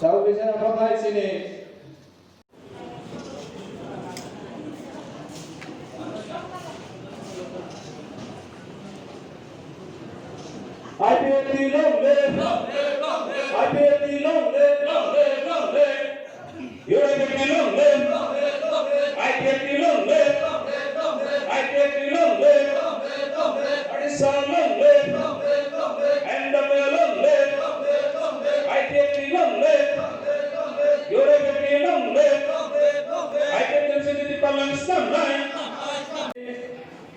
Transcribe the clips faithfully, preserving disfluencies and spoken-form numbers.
Saudi Arabia hai sini. I P F T long live! I P F T long live! Long live, long live! U I P F T long live! I P F T long live! I P F T long live! Arisa long live! N W long live! I P F T long live! U I P F T long live! I P F T sini di palang samlai.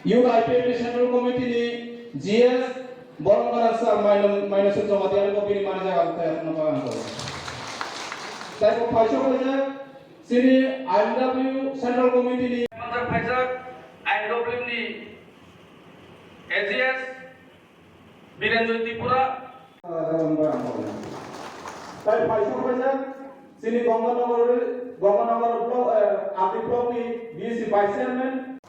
Youth I P F T Central Committee ni G S borok gana sa maino maino se joma dia ko bini mani jaga ko tayar no pa ko. Tai ko phaisok ko ja sini I M W Central Committee ni. Manjak phaijak I M W ni A G S Birenjoy Tripura. Tai phaisok paijak, chini Gonganagar, Gonganagar block, eh, R D block ni B C vice chairman.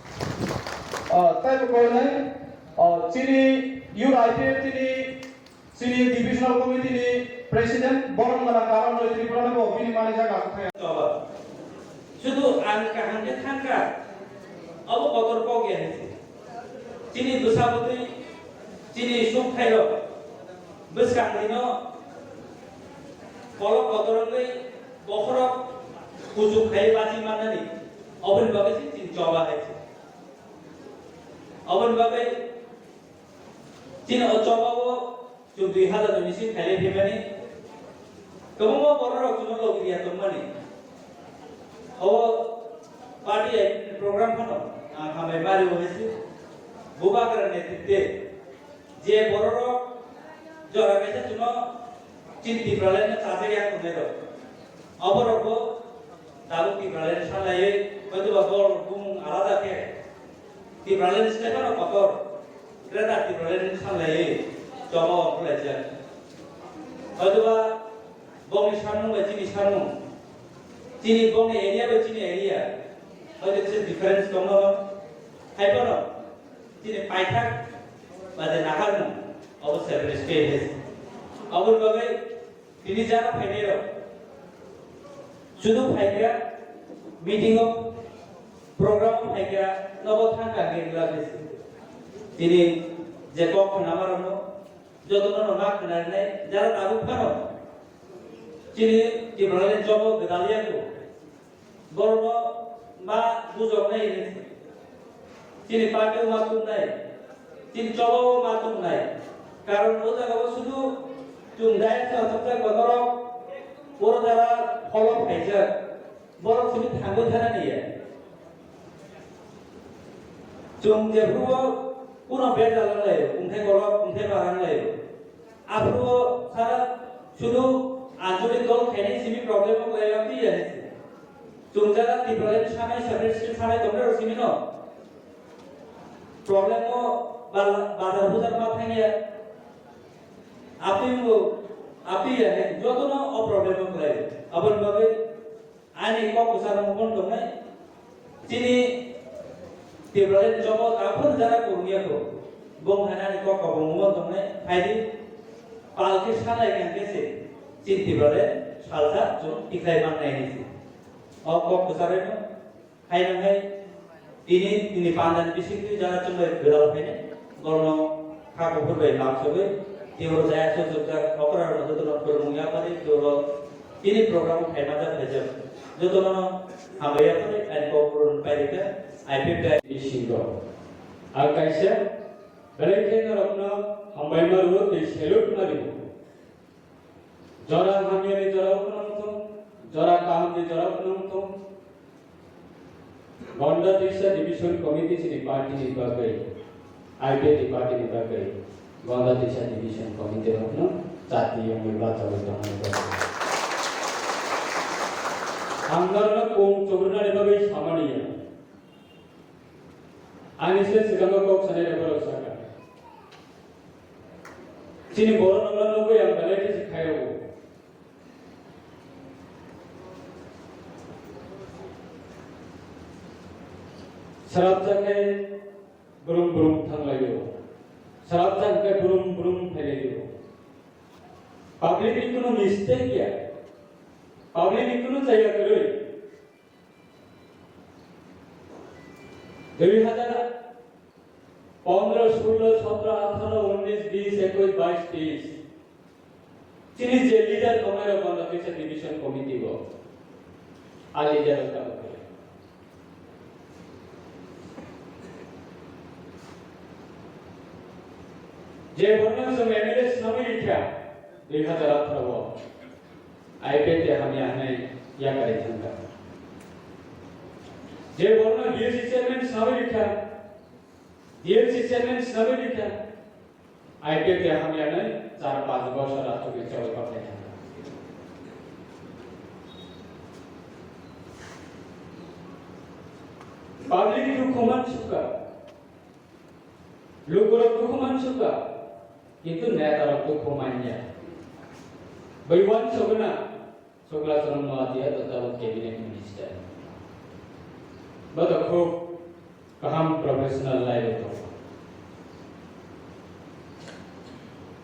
Ah, tai bo koinai, ah, chini U I P F T ni, chini divisional committee ni president, borom gana Karan Joy Tripura no bo bini mani jaga thaya. Choba. Sudu ang kaham khe thangkha, abo kotor kok ya hinsi. Chini bwsa bwtwi, chini suk thairok bwskang dino kolok kotor wngwi bokhorok kuchuk khai bachi mannani, oboni bagwi se chini choba hai se. Oboni bagwi chini o choba o chwng dui hazar ni bising khailai phaimani. Kwbangma bororok chwngno logi ya tongmani. O party program phano ang hambai mari o hesi. Bubagra netritwe je bororok jora kaisa chwngno chini Tipraland no chajak ya tongnai rok. Oborok bo tabuk Tipraland sanlaiwi, hoitoba bol bumung alada khe Tipraland step ano kotor, Greater Tipraland sanlaiwi choba o khwlaijak. Hoitoba bongni sanmung bai chini sanmung, chini bongni area bai chini area, hoito kisa difference tongma ba, hai bono chini paithak ba je naharmung obo separate state. Oboni bagwi tini jara phainairok sudu phaikha, meeting o, program o phaikha, nobo thangkha hwnkhe glak bisi. Tini je kok khwnamarokno jotono no ma khwnarinai jara tabuk phano chini Tipraland ni jobo gwdal yago. Borokno ma bujoknai hinwi se. Chini party-o ma tubnai, chini choba-o ma tubnai. Karon o jaga-o sudu chwng daya se asokjak ba norok oro jara follow khaijak. Borok simi thangwi thana niya. Chwng jephuru-o kuno bejal wng laio, wngthai kolok, wngthai bara wng laio. Aphuru sara sudu anchalik dol khainai simi problem o kwlai ma phiya hinsi. Chwng jara Tipraland sanai separate state sanai tongnai rok simi no. Problem o bal-, bazar buzar ma thangya. Aphi bo, aphi ya he, joto no o problem o kwlai. Aboni bagwi Ani kok kwcharo mungkon tongnai. Chini Tipraland jobo takhun jara kurungya ko. Bong hai ani kok kok mungkon tongnai. Phaidi palki sanai kang kese. Chini Tipraland salsa chung tiklai mannai ni si. O kok kwcharo no. Hai nang hai. Tini, tini pandan bisingtwi jara chumbai gwdal phainai, borno kha kuphur bai lam sogwi, tei oro jaya sojokjak okra rokno jotono phwrwngmung yapharwi tei oro tini program o phaima jak phaijak. Jotono hambai yapharwi ani kok phwrwng pairikha, I P F T I bisingo. Ang kaisa belai khe norokno hambai ma rwo tei salute ma rwo. Jora hamyani jora o phano wngthung, jora kahamni jora o phano wngthung. Gonda Trisa Division Committee chini party ni bagwi, I P F T party ni bagwi, Gonda Trisa Division Committee rokno chati yongwi bachagwi tongmani bagwi. Ang norokno kung chubrunani bagwi samani ya. Ani se swkango kok sanai rok borok sakha. Chini borok rokno nugwi ang belai khe se khairokgo. Srapjak khe brum brum thanglaio. Srapjak khe brum brum phailaio. Public ni kuno mistake ya, public ni kuno chaya kwrwi. Dui hazar pondro, sullo, sotro, atharo, unnis, bis, ekwis, bais, teis. Chini je leader tongnai rok bono kisa division committee bo. A leader rok tabuk khe. Je borno chwng M L A swnamwi rikha dui hazar atharo o. I P F T hamya hwnwi yakarwi thangkha. Je borno D L C chairman swnamwi rikha, D L C chairman swnamwi rikha. I P F T hamya hwnwi char panch bosor achugwi chawi kothai thangkha. Public dukhu mansukha, lukurok dukhu mansukha, kintu netarok dukhu manya. Bai wansukna Sukla Charan Noatia to tabuk cabinet minister. Bo to khub kaham professional life o tongo.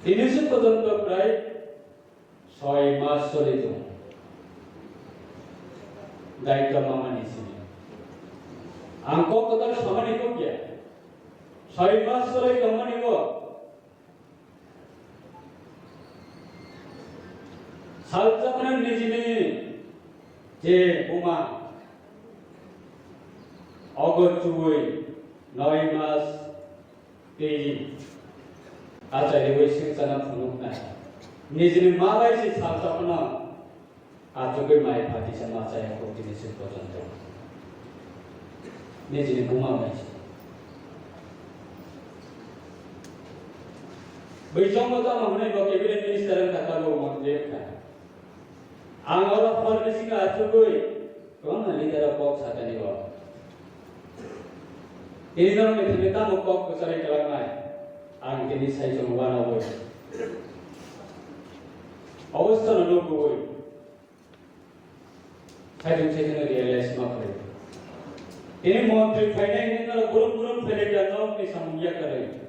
Tini se porjonto prai soi mas choli tongo. Daityo mamani simi. Ang kok kotor samani kok ya. Soi mas choli tongmani bo Salchakna nijini je buma ogo chuwi noi mas tei achai riwi singchana phunuknai. Nijini ma bai se salchakna achugwi mai phatisa ma chaya kho tini se porjonto. Nijini buma bai se. Bai chongo tamo hwnwi bo cabinet minister wngkha, tabuk montri wngkha. Ang oro hor bisingo achugwi kwbangma leader rok kok sakani bo. Tini norokni thani tamo kok kwcharwi kwlangnai? Ang tini saichung uanogwi, obostano nugwi, saichung saichungno realize ma khlai. Tini montri phainai hwnwi norok brum brum phailai da, norokni samung yakarwi.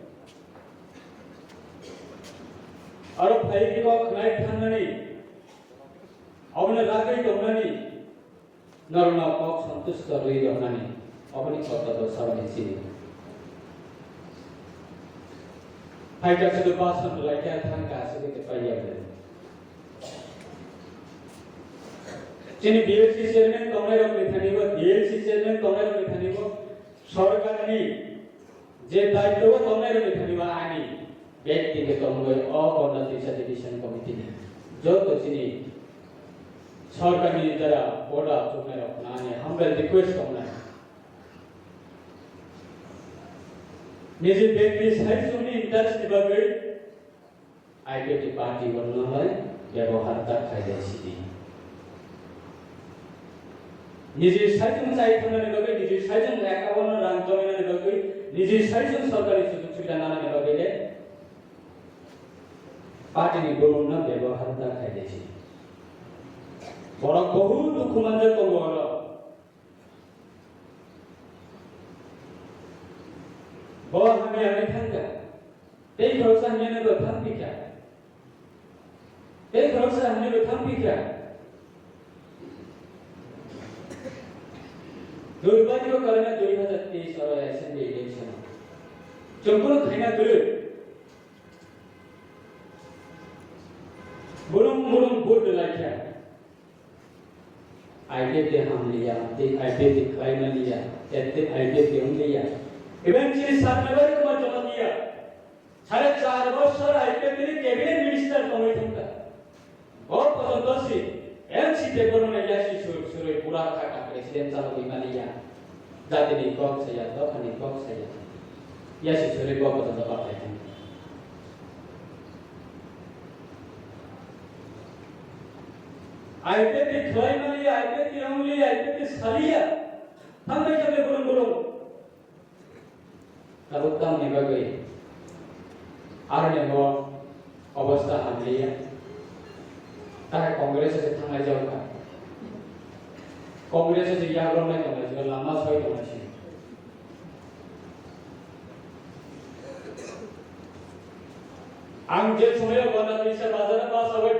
Aro phaiwi kok khnai thangnani, abono ragwi tongnani, norokno kok santusto rwi rwnani, aboni kok tabuk saboni chini. Phaikha sudu basan rwlaikha, thangkha sudu khe paiya bwlwi. Chini B L C chairman tongnai rokni thani bo, D L C chairman tongnai rokni thani bo, sorkarni je daityo o tongnai rokni thani bo ani bekti khe tongwi o Ganda Trisa Division Committee ni joto chini sorkarni jara boda chuknai rok ani humble request tongnai. Niji bekti saichungni interest ni bagwi I P F T party bo nwnglai bebohar ta khailai sidi. Niji saichung chai thangnani bagwi, niji saichung account no rang jomnani bagwi, niji saichung sorkari sujog subida nanani bagwi le party ni borokno bebohar ta khailai sidi. Borok bohut dukhu manjak tongo oro. Bo hamya hwnwi thangkha. Tei khoroksa hamya hwnwi bo thangphikha. Tei khoroksa hamya bo thangphikha. Durbhagyo karone dui hazar teis oro assembly election o chwng bono khaina kwrwi. Burum burum vote rwlaikha. I P F T hamliya, tei I P F T khlaimaliya, tei I P F T wngliya. Even chini Sarnabari Kumar Jamatia, sare char bosor I P F T ni cabinet minister tongwi thangkha. O porjonto si N C P borokno yasi sur surwi pura khaka president chalogwi maliya. Jatini kok saya, dophani kok saya. Yasi suri kok kotor dophar khai thang. I P F T khlai maliya, I P F T wng liya, I P F T saliya. Thang khai thang burung burung. Tabuk tamni bagwi aroni bo obostha hamliya. Taha Congress se thanglai jao kha. Congress se yagrok nai tonglai jao, lama soi tonglai si. Ang je somoyo Ganda Trisa bazar o basa bai